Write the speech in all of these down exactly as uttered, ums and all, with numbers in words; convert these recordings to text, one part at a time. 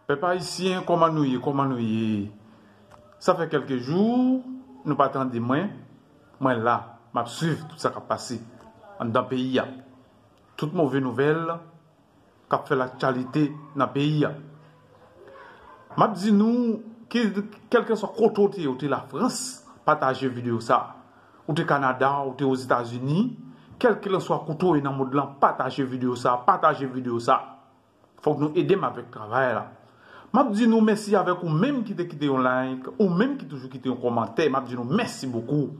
Pèp ayisyen, kòman nou ye? Kòman nou ye? Sa fè kèlke jou, nou pa tande mwen. Mwen la, m ap swiv tout sa k ap pase anndan peyi a. Tout move nouvèl k ap fè laktyalite nan peyi a. M ap di nou, ke, kèlkeswa kote w te ye, w te Lafrans, pataje videyo sa. Ou te Kanada, ou te Ozetazini, kèlkeswa kote w ye nan mond lan, pataje videyo sa, pataje videyo sa. Fòk nou ede m avèk travay la. M ap di nou mèsi avèk ou menm ki te kite yon like, ou menm ki toujou kite yon kòmantè. M ap di nou mèsi bokou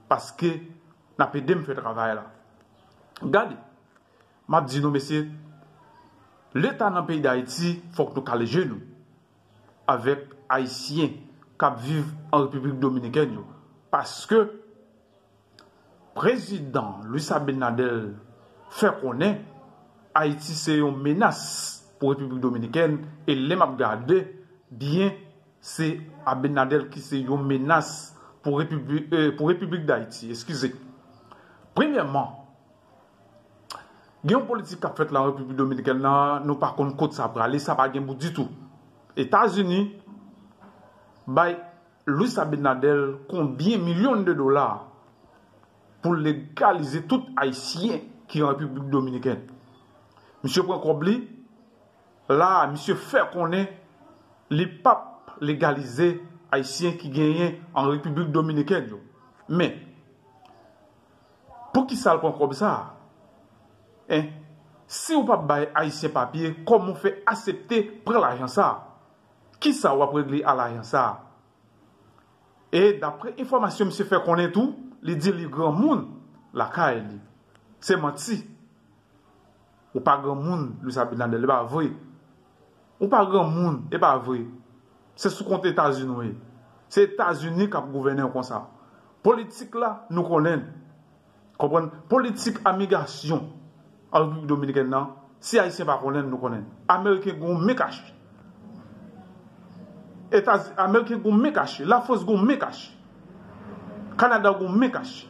paske n ap ede m fè travay la. Gade, m ap di nou mesye, Leta nan peyi Dayiti, fòk nou kale je nou avèk Ayisyen k ap viv an Repiblik Dominikèn yo. Paske Prezidan Luis Abinader fè konnen Ayiti se yon menas pou Repiblik Dominikèn, e lè m ap gade byen, se Abinader ki se yon menas pou Repiblik, eh, pou Repiblik Dayiti, eskize. Premyèman, gen yon politik k ap fèt la Repiblik Dominikèn nan, nou pa konn kot sa prale, sa pa gen bout ditou. Etazini bay Luis Abinader konbyen milyon de dola pou legalize tout Ayisyen ki an Repiblik Dominikèn. Misye pran kòb li, la, misye fè konnen li p ap legalize Ayisyen ki genyen an Repiblik Dominikèn yo. Men, poukisa l pran kòb sa a? Hein? Si w p ap bay Ayisyen papye, kòman w fè aksepte pran lajan sa a? Kisa w ap regle a lajan sa a? E daprè enfòmasyon misye fè konnen tou, li di li granmoun lakay li. Se manti. Ou pa granmoun, Luis Abinader, li pa vre. Ou pa granmoun, e pa vre. Se sou kont Etazini w ye. Se Etazini k ap gouvène w konsa. Politik la, nou konnen l. Konprann? Politik amigasyon an Repiblik Dominikèn nan, si Ayisyen pa konnen l, nou konnen l. Ameriken gon men kache. Etaz-, Ameriken gon men kache. Lafrans gon men kache. Kanada gon men kache.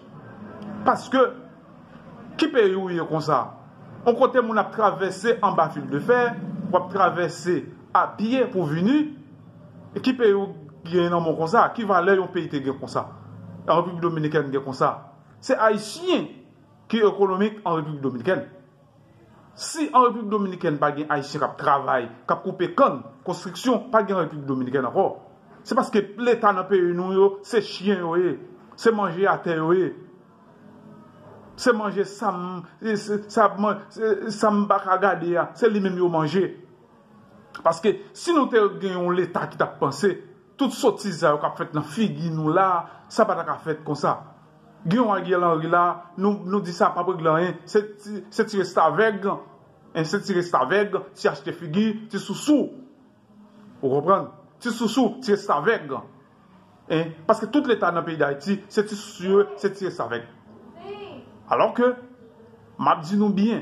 Paske, ki peyi w ye konsa? On kote moun ap travèse anba fil de fè, w ap travèse a pye pou vini, e ki peyi w gen nan men w konsa? Ki valè yon peyi te gen konsa? An Repiblik Dominikèn gen konsa? Se Ayisyen ki ekonomik an Repiblik Dominikèn. Si an Repiblik Dominikèn pa gen Ayisyen k ap travay, k ap koupe kann, konstriksyon, pa gen Repiblik Dominikèn ankò. Se paske Leta nan peyi nou yo, se chen yo ye, se manje atè yo ye. Se manje sa m, se, sa m, se, sa m pa ka gade a, se li menm yo manje. Paske si nou te gen yon Leta ki t ap panse, tout sotiz sa yo k ap fèt nan figi nou la, sa pa ta ka fèt konsa. Gen yon Ariel Henry la, nou, nou di sa p ap regle anyen, se ti, se ti restavèg, en, se ti restavèg, ti achte figi, ti sousou. Ou konprann? Ti sousou, ti restavèg. En, paske tout Leta nan peyi Dayiti, se ti sousou yo, se ti restavèg. Alòske, m ap di nou byen,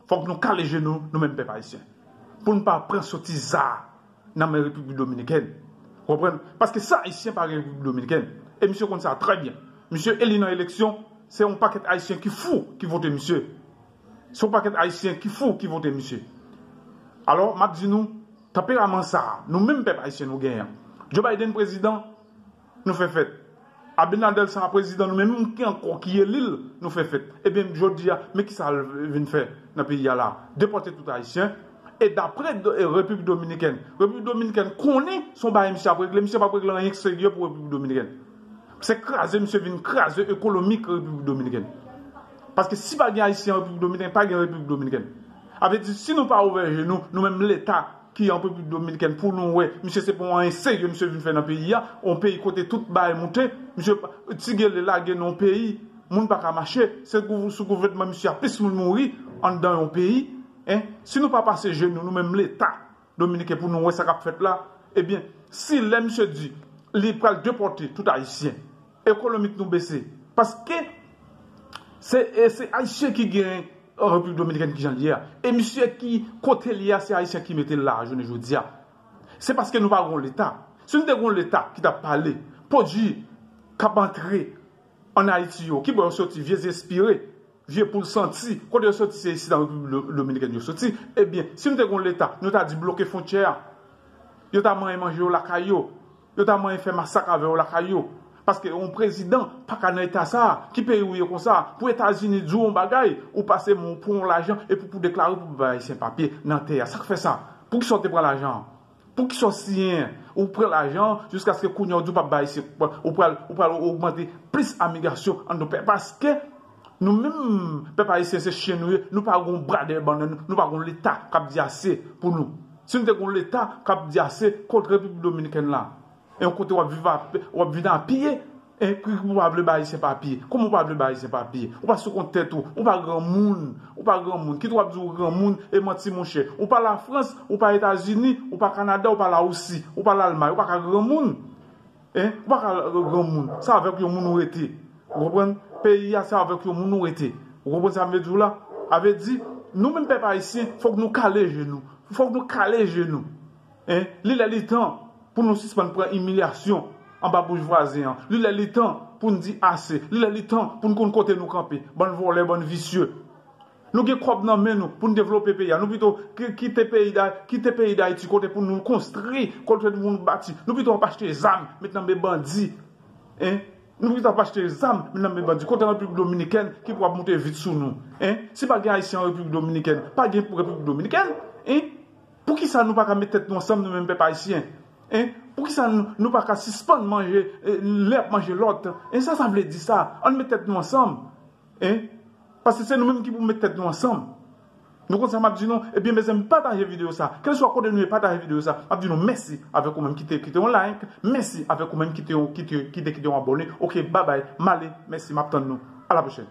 fòk nou kale je nou, nou menm pèp ayisyen. Pou n pa pran sotiz sa a nan men Repiblik Dominikèn. Ou konprann? Paske san Ayisyen pa gen Repiblik Dominikèn. E misye konn sa trè byen. Misye eli nan eleksyon, se yon pakèt Ayisyen ki fou ki vote misye. Se yon pakèt Ayisyen ki fou ki vote misye. Alò, m ap di nou, tanperaman sa a, nou menm pèp ayisyen nou genyen an. Joe Biden prezidan, nou fè fèt. Abinader sa a prezidan, nou menm ki ankò ki eli l, nou fè fèt. Ebyen, jodi a, men kisa l vin fè nan peyi a la? Depòte tout Ayisyen. E daprè do-, e Repiblik Dominikèn, Repiblik Dominikèn konnen se yon bagay misye ap regle, misye p ap regle anyen k serye pou Repiblik Dominikèn. Se kraze misye vin kraze ekonomik Repiblik Dominikèn. Paske si pa gen Ayisyen an Repiblik Dominikèn, pa gen Repiblik Dominikèn. A vle di, si nou pa ouvè je nou, nou menm Leta ki an Repiblik Dominikèn, pou nou wè, misye se pa yon anyen serye misye vin fè nan peyi a, yon peyi kote tout bagay moute, misye pa, ti gele lage nan yon peyi, moun pa ka mache, se gou-, sou gouvènman misye a plis moun mouri anndan yon peyi, en. Si nou pa pase je nou, nou menm Leta dominiken pou nou wè sa k ap fèt la, ebyen, si lè misye di li pral depòte tout Ayisyen, ekonomik nou bese. Paske se, e se Ayisyen ki gen Repiblik Dominikèn ki jan l ye a. E misye ki kote l ye a, se Ayisyen ki mete l la a jounen jodi a. Se paske nou pa gen yon Leta. Si nou te gen yon Leta ki t ap pale, pwodui k ap antre ann Ayiti yo, ki bò yo soti, vye zespire, vye poul santi, kote yo soti, se isit an Repiblik Do-, Dominikèn yo soti. Ebyen, si nou te gen yon Leta, nou ta di bloke fwontyè a. Yo ta manyen manje yo lakay yo. Yo ta manyen fè masak avè yo lakay yo. Paske yon prezidan pa ka nan eta sa a. Ki peyi w ye konsa? Pou Etazini di w yon bagay, ou pase men w pran yon lajan epi pou deklare pou bay Ayisyen papye nan tè a. Sa k fè sa? Poukisa w te pran lajan an? Poukisa w siyen? Ou pran lajan an jiskaske kounye a w di w p ap bay Ayisyen, ou pral, ou pral ogmante plis emigrasyon anndan pè. Paske nou menm, pèp ayisyen, se chen nou ye, nou pa gon bra dèyè bannann nou, nou pa gon Leta k ap di ase pou nou. Si nou te gon Leta k ap di ase kont Repiblik Dominikèn la, e yon kote w ap viv a, w ap vin apiye, e ki, ki w pa vle bay Ayisyen papye? Kòman w pa vle bay Ayisyen papye? Ou pa sou kont tèt ou, ou pa granmoun, ou pa granmoun. Kit w ap di w granmoun, e manti monchè. Ou pa Lafrans, ou pa Etazini, ou pa Kanada, ou pa Lawousi, ou pa Lalmay, ou pa ka granmoun. Hein? Ou pa ka granmoun. Se avèk yon moun ou rete. Ou konprann? Peyi a, se avèk yon moun ou rete. Ou konprann sa m vle di w la? A vle di, nou menm pèp ayisyen, fòk nou kale je nou. Fòk nou kale je nou. Hein? Li lè li tan pou nou sispann pran imilyasyon anba bouch vwazen an. Li lè li tan pou n di ase. Li lè li tan pou n konn kote nou kanpe. Bann vòlè, bann visye. Nou gen kòb nan men nou pou n devlope peyi a. Nou pito ki- kite peyi da- kite peyi Dayiti kote pou nou konstri, kote pou nou bati. Nou pito ap achte zam, met nan men bandi. Hein? Nou pito ap achte zam, met nan men bandi. Kote Repiblik Dominikèn ki pou ap moute vit sou nou? Hein? Si pa gen Ayisyen an Repiblik Dominikèn, pa gen Repiblik Dominikèn. Hein? Poukisa nou pa ka met tèt nou ansanm, nou menm pèp ayisyen? Hein? Poukisa nou, nou pa ka sispann manje, eh, lè ap manje lòt? Hein? Sa sa vle di sa? Ann met tèt nou ansanm. Hein? Paske se nou menm ki pou met tèt nou ansanm. Nou konn sa m ap di nou? Ebyen, mezanmi, pataje videyo sa. Kèlswa kote nou ye, pataje videyo sa. M ap di nou mèsi avèk ou menm ki te kite yon like. Mèsi avèk ou menm ki te, ki te, ki te kite yon abòne. Ok, babay. M ale. Mèsi, m ap tann nou. A la pwochèn.